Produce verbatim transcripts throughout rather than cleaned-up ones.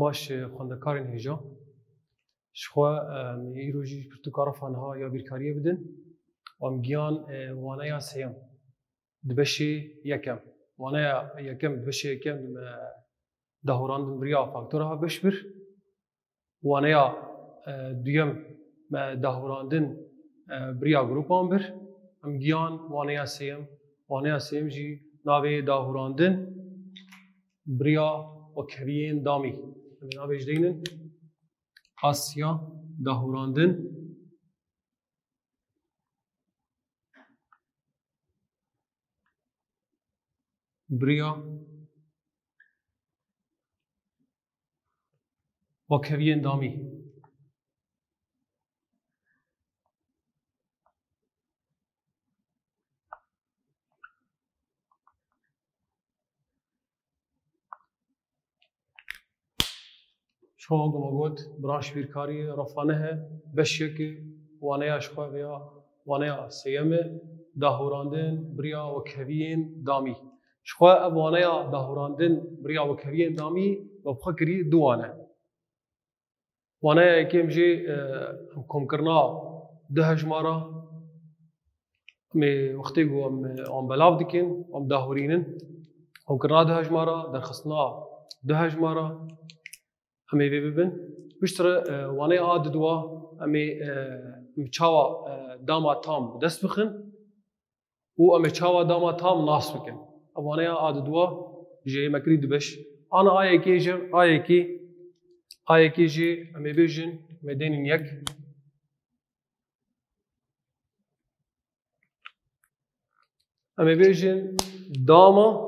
Baş, e, xwendekarên hêja. Ji xwe, e, em ê îro jî pirtûka refa niha ya bîrkariyê bidin. Em giyan, e, waneya sêyem. Di beşê yekem. Waneya yekem, di beşê yekem, e, dahurandin bi riya faktora hevbeş bir. Waneya, e, duyem me dahurandin, e, bi riya gropan bir. Em giyan waneya sêyem. Waneya sêyem jî navê dahurandin bi riya wekheviyên damî. Em ê navê jî deynin Asya dahurandin bi riya wekheviyên damî. Ji xwe wek me got, branş bîrkariyê refa nehe, beş yekê waneya ji xwe vêya waneya sêyem e, dahurandin bi riya wekheviyên damî. Ji xwe ev waneya dahurandin bi riya wekheviyên damî me bi xwe kirî du wane. Waneya yekêm jî, e, em komkirina du hejmara, em ê wextê ku em, em belav dikin, em dahurînin. Komkirina du hejmara, derxistina du hejmara, em ê vê bibin. Piştre, e, waneya a diduwa, em ê, e, em çawa, e, dama tam bi dest bixin. Û em ê çawa dama tam nas bikin. Ev waneya a diduwa jê me kirî du beş. Ana a yekê jî, a yekê, a yekê jî em ê bêjin, em ê dênin yek. Em ê bêjin dama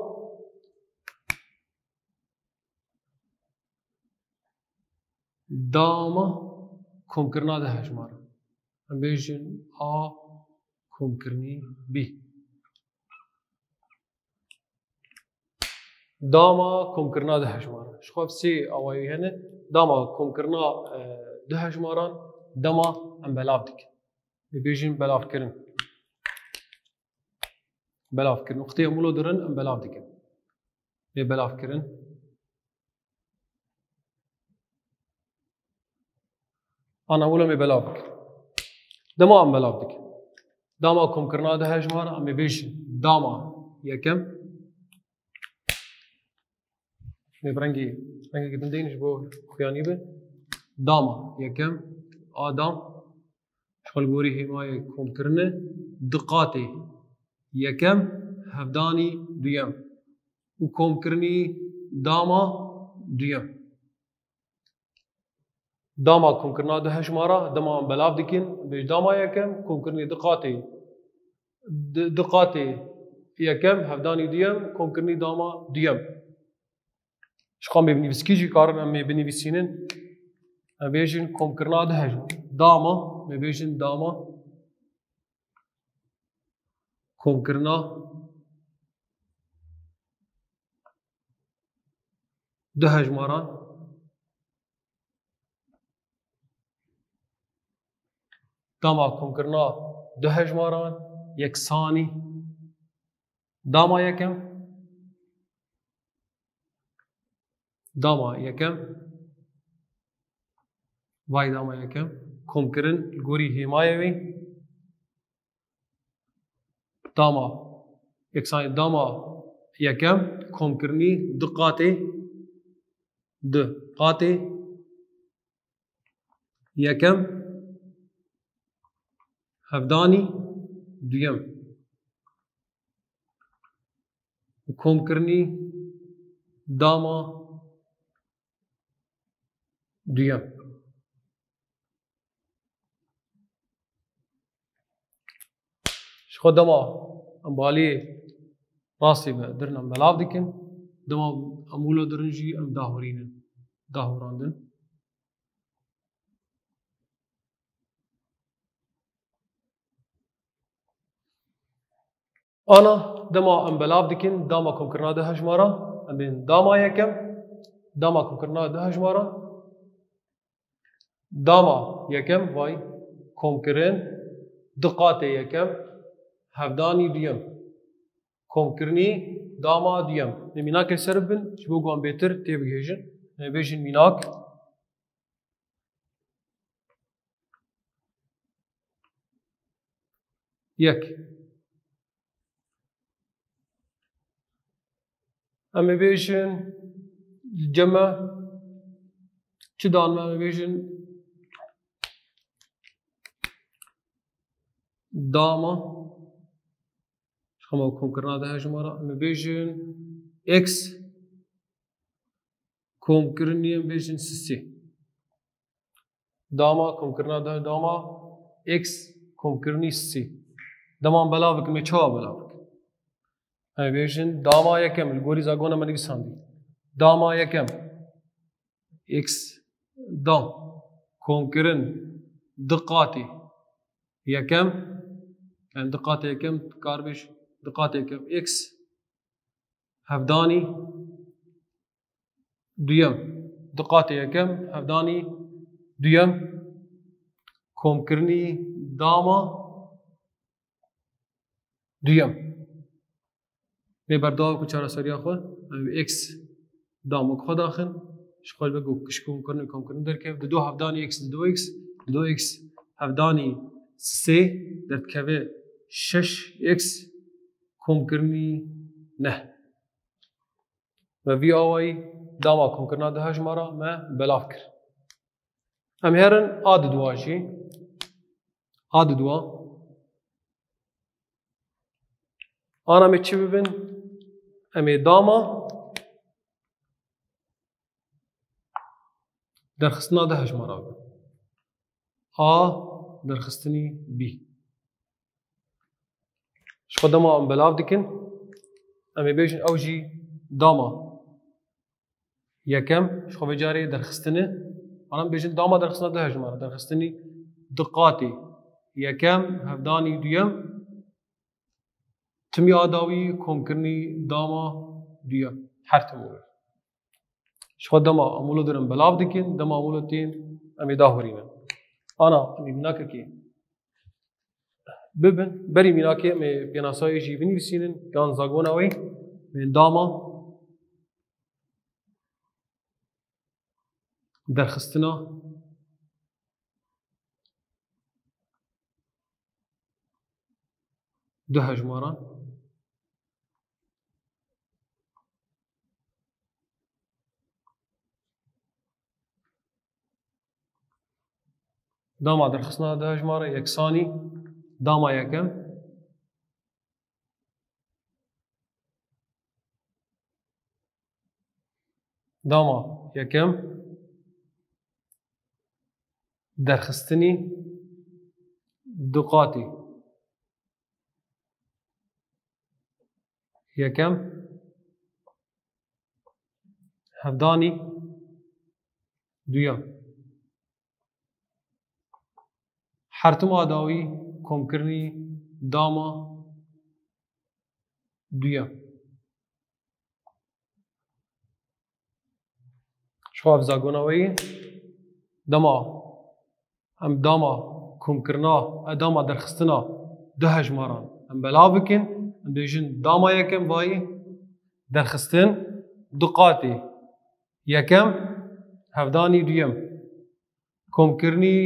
Dama komkirina du hejmara. Em bêjin A komkirinî B. Dama komkirina du hejmara. Ji xwe sê awayî hene. Dama komkirina, e, du hejmaran, dema em belav dikin. Em bêjin belavkirin. Belavkirin. Wextê em wilo dirin, em belav dikin. Ê belavkirin. Ana wilo em ê belav bikin. Dema em belav dikin. Dama komkirina du hejmara, em ê bêjin dama yekem. Ê bi rengî, rengekî din deynin ji bo xuyanî be. Dama yekem, a dam, ji xwe li gorî hêmayê komkirinê, du qatê yekem, hevdanî duyem û komkirinî dama duyem. Dama komkirina du hejmara, dema em belav dikin, bêj dama yekem, komkirinî du qatê, du, du qatê yekem, hevdanî duyem, komkirinî dama duyem. Ji xwe em ê bi nivîskî jî karin em ê binivîsînin. Em bêjin komkirina du hejmara. Dama, em ê bêjin dama komkirina du hejmaran. Dama komkirina du hejmaran yeksanî dama yekem. Dama yekem. Vay dama yekem. Komkirin li gorî hêmayê wî. Dama, yeksanî dama yekem, komkirinî du qatê, du qatê yekem, hevdanî duyem. Û komkirinî dama duyem. Ji xwe dema em balê rastî ve dirin em belav dikin, dema em wilo dirin jî em dahurînin. Dahurandin. Ana dema em belav dikin, dama komkirina du hejmara, em bên dama yekem, dama komkirina du hejmara, dama yekem, vay, komkirin, du qatê yekem, hevdanî duyem. Komkirinî dama duyem. Em ê mînakê ser bibin, ji bo ku em bêtir têbigihêjin. Em ê bêjin mînak. Yek. Em ê bêjin ceme çi dan me? Em ê bêjin dama. Ji xwe me komkirina de hejmara. Em ê bêjin x komkirinî em bêjin sisê. Dama komkirina de dama x komkirinî sisê. Dema em belav bikin, em ê çawa belav bikin? Em ê bêjin dama yekem, li gorî zagona me nivîsandî. Dama yekem. X dam. Komkirin du qatê yekem. Yani du qatê yekem, karbêj du qatê yekem. X hevdanî duyem. Du qatê yekem, hevdanî duyem. Komkirinî dama duyem. Lê berdewam ku çareseriya xwe, em x damok xwe daxin, ji xwe ve ku kişkom kirin û komkirin derkev, dido hevdanî x, dido x, dido x hevdanî sê derdikeve şeş x komkirinî neh. Ve vî awayî dama komkirina du hejmara me belav kir. Em herin a didwa jî. A didwa. Ana em ê çi bibin? Em ê dama derxistina du hejmara bibin. A derxistinî bî. Ji xwe dema em belav dikin, em ê bêjin ew jî dama yekem, ji xwe vê carê derxistine. Ana em bêjin dama derxistina du hejmara, derxistinî du qatê yekem, hevdanî duyem, timî a dawî komkirinî dama duyem. Her tim wilo. Ji xwe dema em wilo dirin belav dikin, dema em wilo tên em ê dahurînin. Ana em ê mînakekê bibin. Berî mînakê em ê pênasayê jî binivîsînin, yan zagona wê, em ê dama derxistina du hejmaran. Dama derxistina du hejmara yeksanî dama yekem. Dama yekem derxistinî du qatî yekem, hevdanî duyem. Her tim a dawî komkirinî dama duyem. Ji xwe ev zagona wê ye. Dema em dama komkirina, e, dama derxistina du hejmaran em belav bikin, em bêjin dama yekem vayî derxistin du qatê yekem, hevdanî duyem. Komkirinî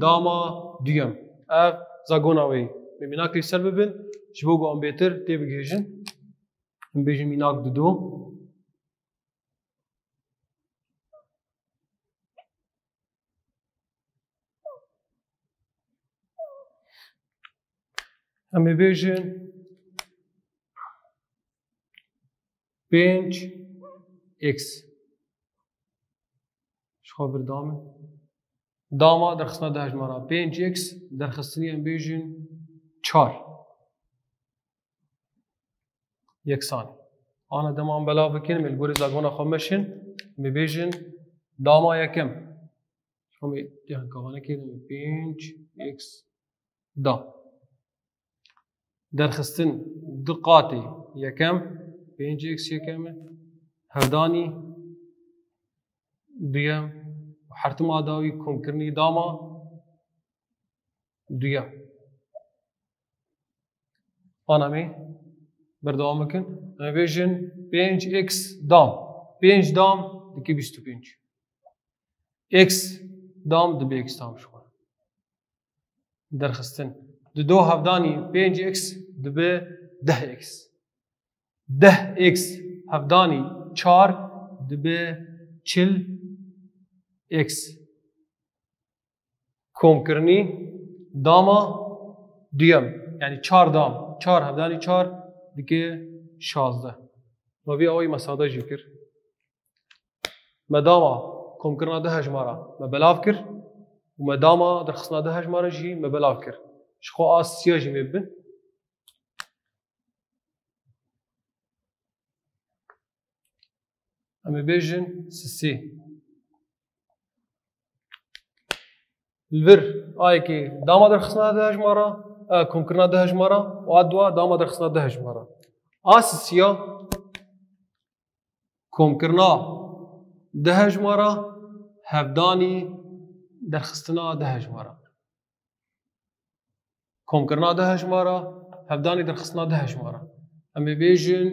dama duyem. Ev zagona wê ye. Em ê mînakê li ser bibin, ji bo ku em bêtir têbigihêjin. Em bêjin mînak dido. Em ê bêjin pênc x. Ji xwe bir dame. Dama derxistina du hejmara. Pênc x derxistinî em bêjin çar. Yeksan. Ana dema em belav bikin, em ê li gorî zagona xwe meşin, em ê bêjin dama yekem. Em ê, yan kavanekê pênc x da. Derxistin du qatê yekem, pênc x yekem e, hevdanî duyem, her tim a dawî komkirinî dama duyem. Ana em ê berdewam bikin. Em ê bêjin pênc x dam. Pênc dam dike bîst û pênc. X dam dibe x dam ji xwe. Derxistin. Dido hevdanî pênc x dibe deh x. Deh x hevdanî çar dibe çil x. Komkirinî dama duyem. Yanî çar dam. Çar hevdanî çar dike şazdeh. Me vî awayî me sade jî kir. Me dama komkirina du hejmara me belav kir û me dama derxistina du hejmara jî me belav kir. Ji xwe a siya jî me bibin. Em ê bêjin sisê. Li vir a yekê dama derxistina du hejmara, e, komkirina du hejmara û a dua dama derxistina du hejmara. A sisiya komkirina du hejmara, hevdanî derxistina du hejmara. Komkirina du hejmara, hevdanî derxistina du hejmara. Em ê bêjin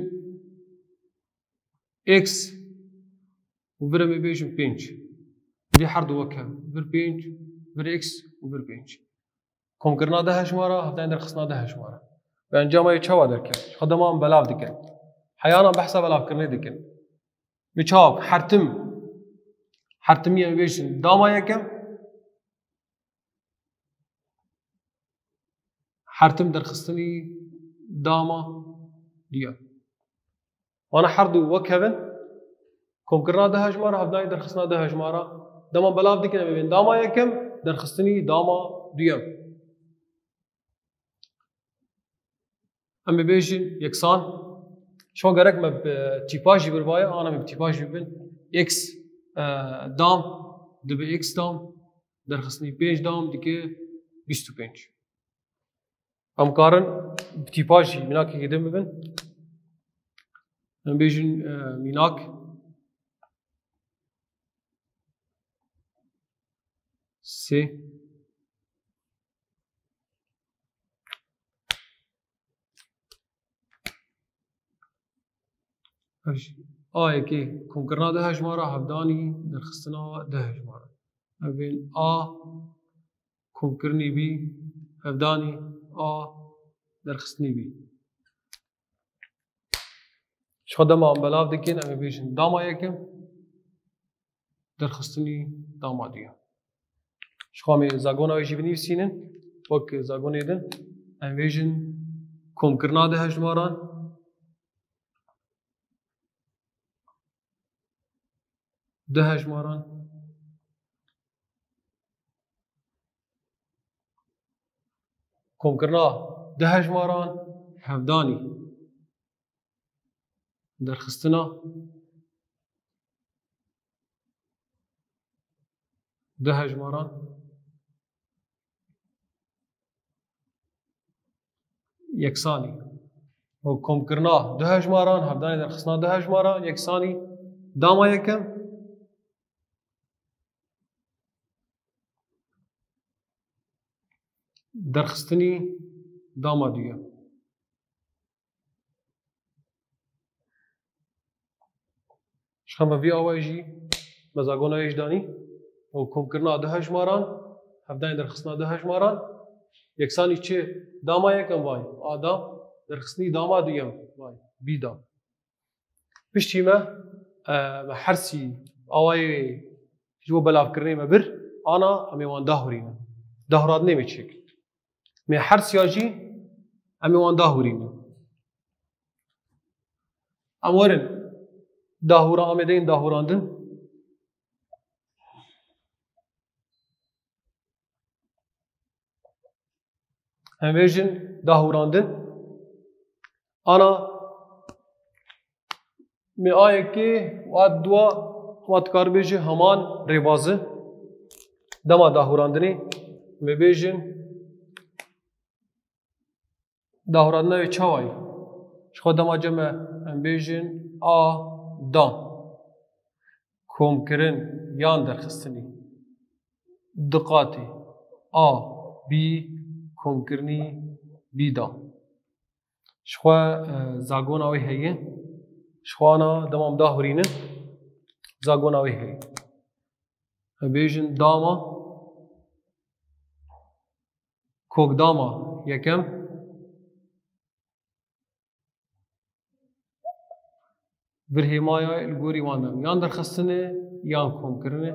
x û vir em ê bêjin pênc. Vî her du wek hev. Vir pênc, vir x û vir pênc. Komkirina du hejmara, hevdanî derxistina du hejmara. Bi encama yê çawa derket? Ji xwe dema em belav dikin. Heyana behsa belavkirinê dikin. Bi çawa? Hertim. Hertimî em bêjin dama yekem. Hertim derxistinî dama duyem. Wana her du wek hev in. Komkirina du hejmara, hevdanî derxistina du hejmara. Dema belav dikin em ê bên dama yekem, derxistinî dama duyem. Em ê bêjin yeksan. Şo gerek me bi tîpa jî birbaye, ana me bi tîpa jî bibin. X, e, dam dibe x dam, derxistinî pênc dam dike bîst û pênc. Em karin bi tîpa jî mînakekî din bibin. Em bêjin, e, mînak sê. Ev jî a yekê komkirina du hejmara, hevdanî derxistina du hejmara. Ev bên a komkirinî bî, hevdanî a derxistinî bî. Ji xwe dema em belav dikin, em ê bêjin dama yekem, derxistinî dama duyem. Ji xwe em ê zagona wê jî binivîsînin, wek zagonê din. Em bêjin komkirina du hejmaran, du hejmaran, komkirina du hejmaran, hevdanî derxistina du hejmaran, yeksanî. Û komkirina du hejmaran, hevdanî derxistina du hejmaran, yeksanî dama yekem, derxistinî dama duyem. Ji xwe me vî awayî jî me zagona wê jî danî. Û komkirina du hejmaran, hevdanî derxistina du hejmaran, yeksanî çi? Dama yekem vay, a dam, derxistinî dama duyem vay, bî dam. Piştî me, e, me hersî awayê ji bo belavkirinê me bir, ana em ê wan dahurînin. Dahurandinê me çêkir. Me hersiya jî em ê wan dahurînin. Em werin dahura, amêdeyên dahurandin. Em bêjin dahurandin. Ana me a yekê û a dua, ma dikar bêje heman rêbazi. Dema dahurandinê me bêjin dahurandina wê çawa ye? Ji xwe dema cem e, em bêjin a dam. Komkirin yan derxistinî. Du qatî. A, bî, komkirinî, bî dam. Ji xwe, e, zagona wê heye. Ji xwe ana dema em dahurînin, zagona wê heye. Em bêjin dama, kokdama yekem, vir hêmaya li gorî wan de yan derxistine yan komkirine.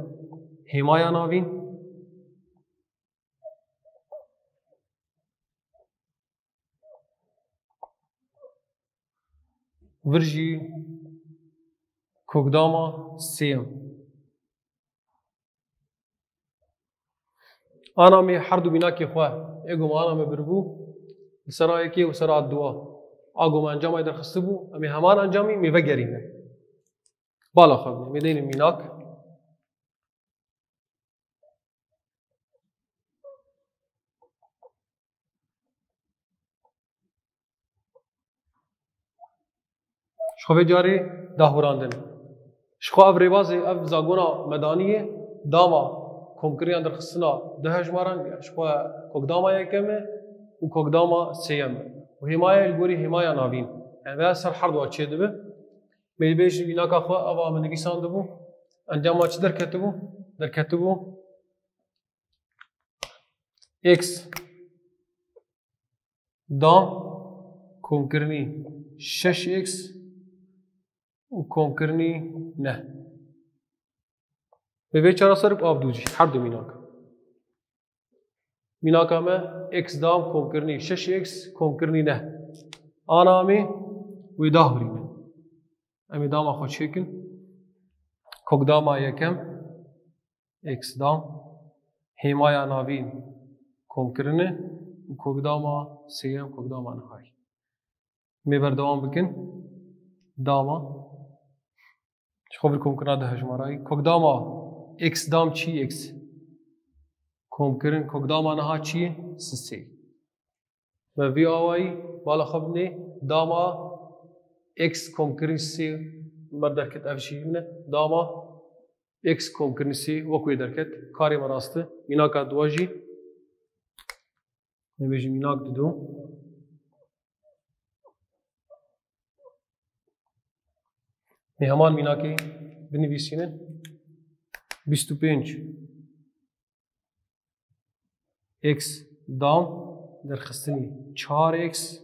Hêmaya navîn. Vir jî kokdama sêyem. Ana me her du mînakê xwe, ê ku me ana me biribû, li sera yekê û sera dua. A ku me encamay derxistibû, em ê heman encamî me vegerîne. Bala xwe bine, me deyne mînak. Ji xwe vê carê dahurandin. Ji xwe ev rêbazê, ev zagona medaniyê dama komkirina derxistina du hejmaran, ji xwe kokdama yekem e û kokdama sêyem e. Û hêmaya li gorî hêmaya navîn. Yani vê ser her dua çêdibe. Me dibêjin mînaka xwe, eva me nivîsandibû. Encama çi derketibû? Derketibû x dam komkirinî şeş x û komkirinî neh. Me vê çareser û av dû jî, her du mînak. Mînaka me x dam komkirinî şeş x komkirinî neh. Ana em ê wê dahurînin. Em ê dama xwe çêkin. Kokdama yekem x dam, hêmaya navîn komkirin e û kokdama sêyem kokdama nihayî. Em ê berdewam bikin. Dama. Ji xwe vir komkirina du hejmarayî. Kokdama x dam çi x? Komkirin kokdama niha çi ye? Sisê. Me vî awayî bala xwe binê dama x komkirin sê me derket ev jî ne. Dama x komkirin sê wek wê derket. Karê me rast e. Mînaka dua jî. Em bêjin mînak didu. Em ê heman mînakê binivîsînin. Bîst û pênc x dam derxistinî çar x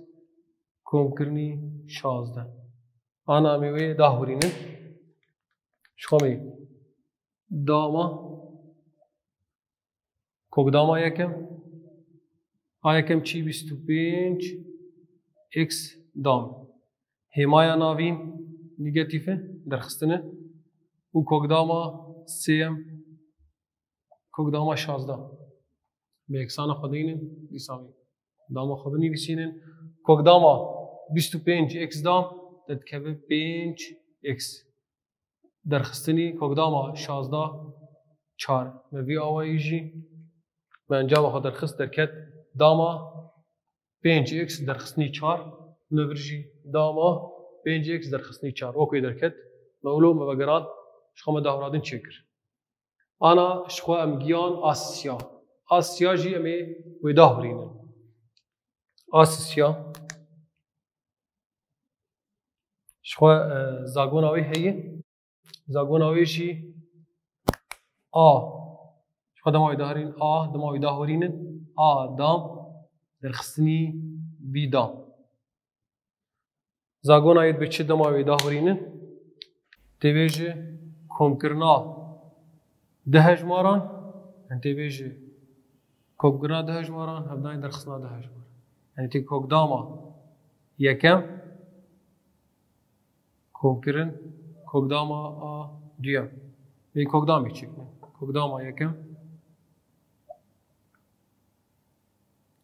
komkirinî şazdeh. Ana em ê wê dahurînin. Ji xwe me dama, kokdama yekem. A yekem çi? Bîst û pênc x dam. Hêmaya navîn negatîf e, derxistine. Û kokdama sêyem, kokdama şazdeh. Bi eksana xwe deynin, dîsa wî dama xwe binivîsînin. Kokdama bîst û pênc x dam, te dikeve pênc x. Derxistinî kokdama şazdeh çar. Me vî awayî jî me encama xwe derxist derket dama pênc x derxistinî çar. Me vir jî dama pênc x derxistinî çar. Wek wê derket. Me wilo me vegerand, ji xwe me dahûradin çêkir. Ana ji xwe em giyan a sisya. A sisya jî em ê wê dahurînin. A sisya. Ji xwe, e, zagona wê heye. Zagona wê jî a. Ji xwe dema wê dahurînin a, dema wê dahurînin a dam derxistinî bî dam. Zagona yê dibe çi dema wê dahurînin? Tê vê ji komkirina du hejmaran, yani tê vê ji komkirina du hejmaran, hevdayê derxistina du hejmaran. Yani tê kokdama yekem, komkirin, kokdama a duyem. Vê kokdamê çêkin. Kokdama yekem,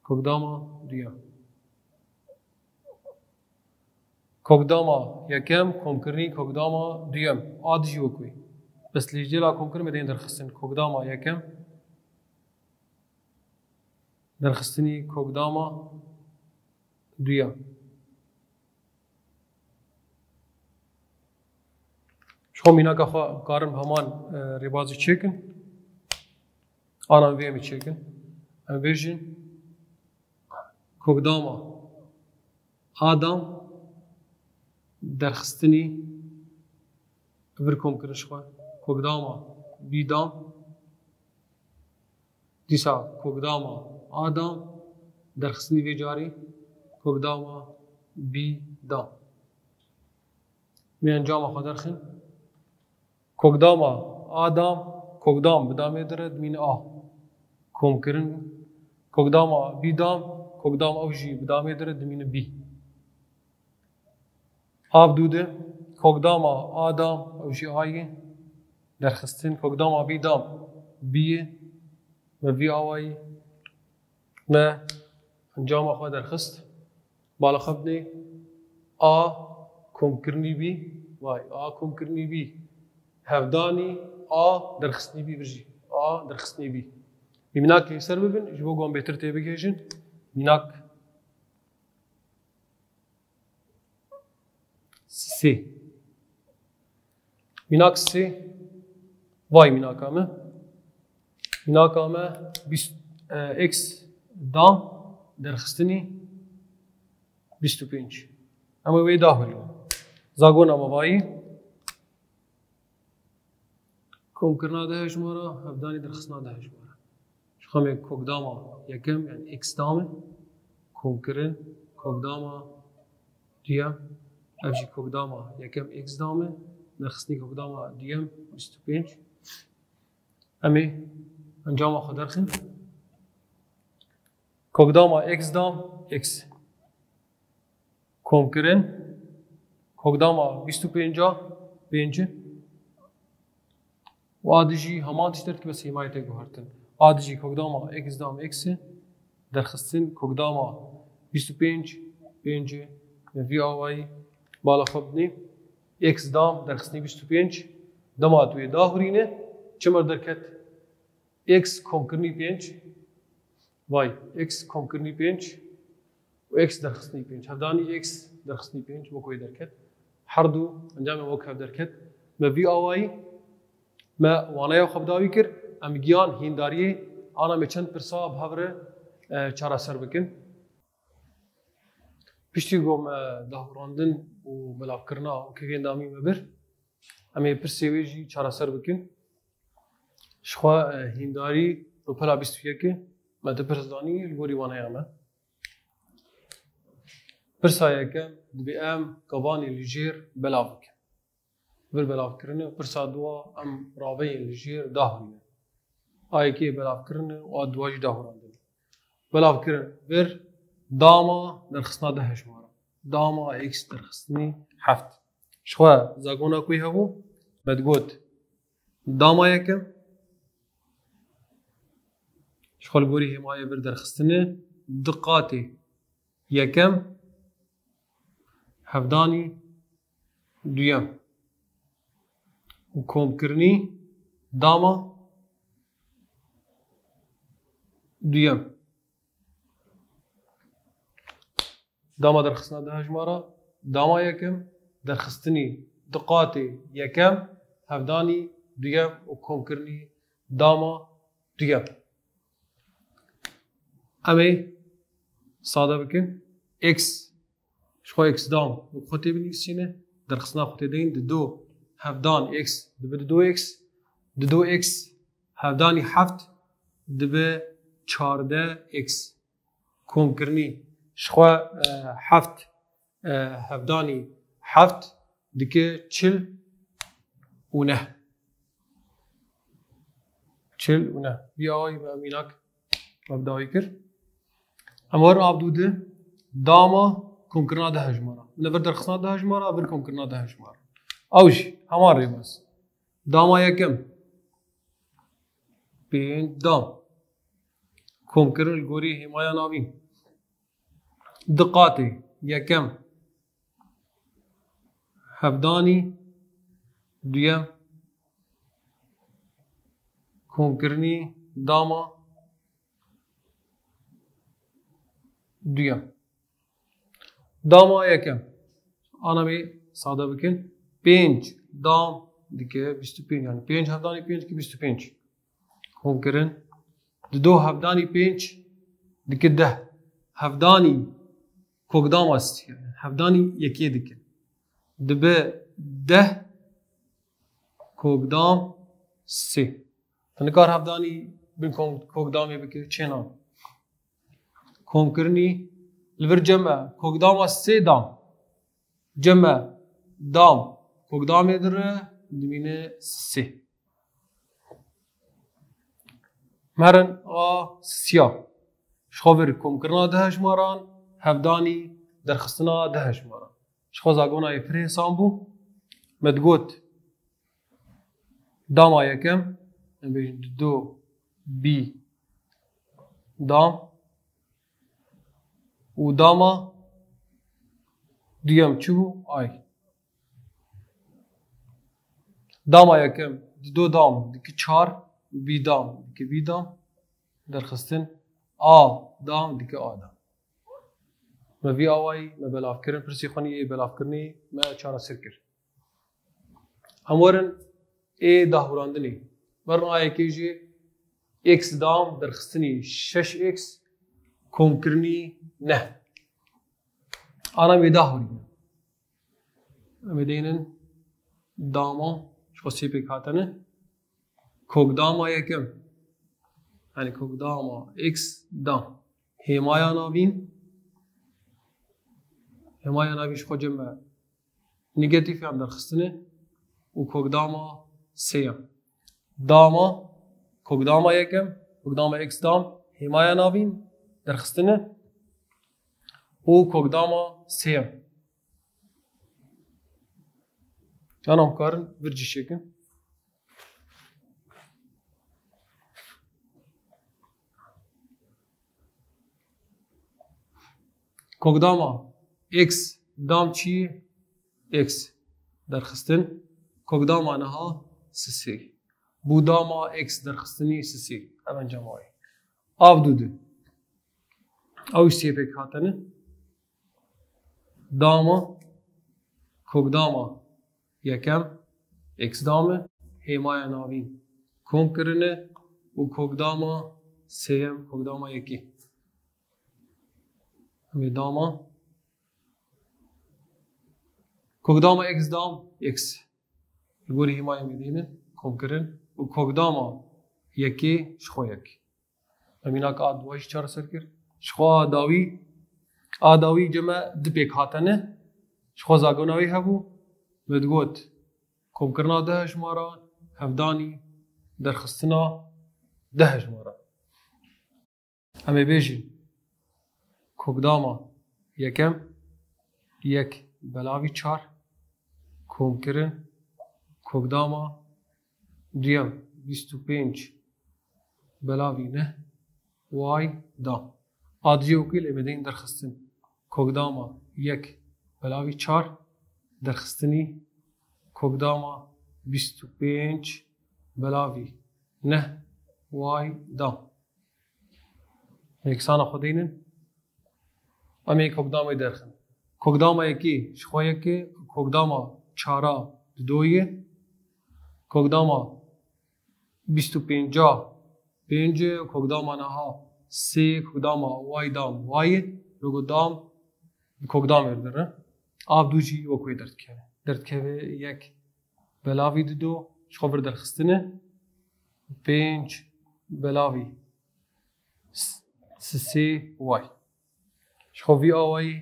kokdama duyem. Kokdama yekem, komkirinî kokdama duyem. A dijî wek wê. Bes lê ji dêla komkirin me tên derxistin. Kokdama yekem, derxistinî kokdama duyem. Ji xwe mînaka xwe karin bi heman, e, rêbazî çêkin. Ana vê em ê çêkin. Em bêjin kokdama a dam derxistinî vir komkirin ji xwe. Kokdama bî dam Dîsa kokdama A dam derxistinî vê carî kokdama B dam. Em ê encama xwe derxin. Kokdama A dam, kokdam bi damê dire dimîne A. Komkirin. Kokdama B dam, kokdam ew jî bi damê dire dimîne B. A bi dû de, kokdama A dam, ew jî A ye, derxistin. Kokdama B dam, B ye. Me vî awayî me encama xwe derxist. Bala xwe bidê. A komkirinî B, vay, A komkirinî B. Hevdanî A derxistinî B vir jî. A derxistinî B. Mînak li ser bibin, ji bo ku em bêtir tê bigihêjin. Mînak sê. Mînak sê, vay mînaka me. Mînaka me bîst, e, x dam derxistinî bîst û pênc. Em ê wê dahurînin. Zagona me vayî. Komkirina du hejmara, hevdanî derxistina du hejmara. Ji xwe em ê kokdama yekem, yani x dam e. Komkirin, kokdama duyem. Ev jî kokdama yekem x dam e. Derxistinî kokdama duyem, bîst û pênc. Em ê encama xwe derxin. Kokdama x dam, x. Komkirin. Kokdama bîst û pênc a, pênc. Û a dijî heman tişt derdikeve, bes hêmayê tê guhertin. A dijî kokdama x dam x e, derxistin kokdama bîst û pênc, pênc e. Vî awayî bala xwe bidî. X dam derxistinî bîst û pênc. Dema tu yê dahurîne, çi me derket? X komkirinî pênc. Vay, x komkirinî pênc û x derxistinî pênc. Hevdanî x derxistinî pênc, wek wê derket. Her du encamê wek hev derket. Me vî awayî, me waneya xwe bi dawî kir. Em giyan hîndariyê, ana me çend pirsa bi hev re, e, çareser bikin. Piştî ku me dahurandin û belavkirina û kevên damî me bir, em ê pirsê wê jî çareser bikin. Ji xwe, e, hîndarî rûpela bîst û yekê me du pirs danî li gorî waneya me. Pirsa yekem, dibê em kevanê li jêr belav bikin. Vir belavkirine, pirsa dua em raveyên li jêr dahurîne. A yekê belavkirine û a dua jî dahurandine. Belavkirin vir dama derxistina du hejmara. Dama x derxistinî heft. Ji xwe zagona ku hebû, me digot dama yekem. Ji xwe li gorî hêmayê vir derxistine, du qatê yekem, hevdanî duyem û komkirinî dama duyem. Dama derxistina du hejmara, dama yekem, derxistinî du qatê yekem, hevdanî duyem û komkirinî dama duyem. Em ê sade bikin. X, ji xwe x dam û xwe tê binivîsîne, derxistina xwe tê deyin, di du hevdan x dibe di du x, di du x hevdanî heft dibe çardeh x. Komkirinî ji xwe, e, heft, e, hevdanî heft dike çil û neh. Çil û neh. Vî awayî me mînak me bi dawî kir. Em werin a bi dû di dama komkirina du hejmara. Min vir derxistina du hejmara, vir komkirina du hejmara. Ew jî heman rêbaz. Dama yekem. Pênc dam. Komkirin li gorî hêmaya navîn. Du qatê, yekem, hevdanî, duyem, komkirinî, dama, duyem. Dama yekem. Ana me sade bikin. Pênc dam dike bîst û pênc, yani pênc hevdanî pênc dike bîst û pênc. Komkirin. Dido hevdanî pênc dike deh. Hevdanî kokdama sê, hevdanî yekê dike. Dibe deh kokdam sê. Tu nikar hevdanî Bin kom-, kokdamê bike çênan. Komkirinî li vir cem e. Kokdama sê dam. Cem e dam. Kokdamê dire dimîne sê. Merin a siya. Ji xwe vir komkirina du hejmaran, hevdanî derxistina du hejmaran. Ji xwe zagona yê pir hêsan bû. Me digot dama yekem, em bêjin dido bî dam û dama duyem çi bû? Ay. Dama yekem dido dam dike çar, bî dam dike bî dam, derxistin a dam dike a dam. Me vî awayî me belavkirin, pirsê xwe nî ê belavkirinê me çareser kir. Em werin ê dahurandinê. Werin a yekê jî x dam derxistinî şeş x komkirinî neh. Ana wê dahurîne. Em ê deynin dama, ji xwe sê pêk hatine. Kokdama yekem. Yani kokdama x dam. Hêmaya navîn. Hêmaya navîn ji xwe cem me. Negatif yan derxistine. Û kokdama sêyem. Dama, kokdama yekem. Kokdama x dam. Hêmaya navîn derxistine. Û kokdama sêyem. Yan em karin vir cî çêkin. Kokdama x dam çi? X derxistin. Kokdama niha sisê. Bû dama x derxistinî sisê. Ev encama wê. Av dû di. Ew jî sê pêk hatine. Dama, kokdama yekem, x dam e, hêmaya navîn kom kirine û kokdama sêyem, kokdama yekê. Em ê dama, kokdama x dam, x. Li gorî hêmayê me dînin, kom kirin û kokdama yekê ji xwe yek. Em înak a duwa jî çareser kir. Ji xwe a dawî, a dawî cem me du pêk hatine. Ji xwe zagona wî hebû. Me digot, komkirina du hejmara, hevdanî derxistina du hejmara. Em ê bêjin, kokdama yekem, yek belavî çar, komkirin, kokdama duyem, bîst û pênc belavî neh, way dam. A dijî wekî lê me deyên derxistin. Kokdama yek belavî çar, derxistinî kokdama bîst û pênc belavî neh, way dam. Yekisana xwe deynin. Em ê kokdamê derxin. Kokdama yekê ji xwe yekê, kokdama çara didoyê, kokdama bîst û pênca pêncê, kokdama niha sê, kokdama way dam wayê, logo dam bi kokdamê re dirin. Av dû jî wek wê derdikeve. Derdikeve yek belavî dido, ji xwe vir derxistine, pênc belavî s-, sisê way. Ji xwe vî awayî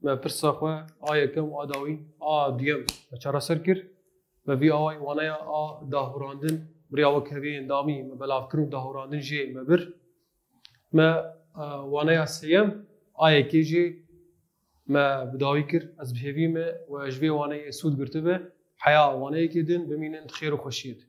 me pirsa xwe a yekem, a dawî, a duyem me çareser kir. Me vî awayî waneya a dahurandin, bi rêya wek heviyên damî me belavkirin û dahurandin jê me bir. Me, e, waneya sêyem a yekê jî me bi dawî kir. Ez bi hêvî me we ji vê waneyê sûd girtibe. Heya waneyekê din bimînin di xêr û xweşiyê de.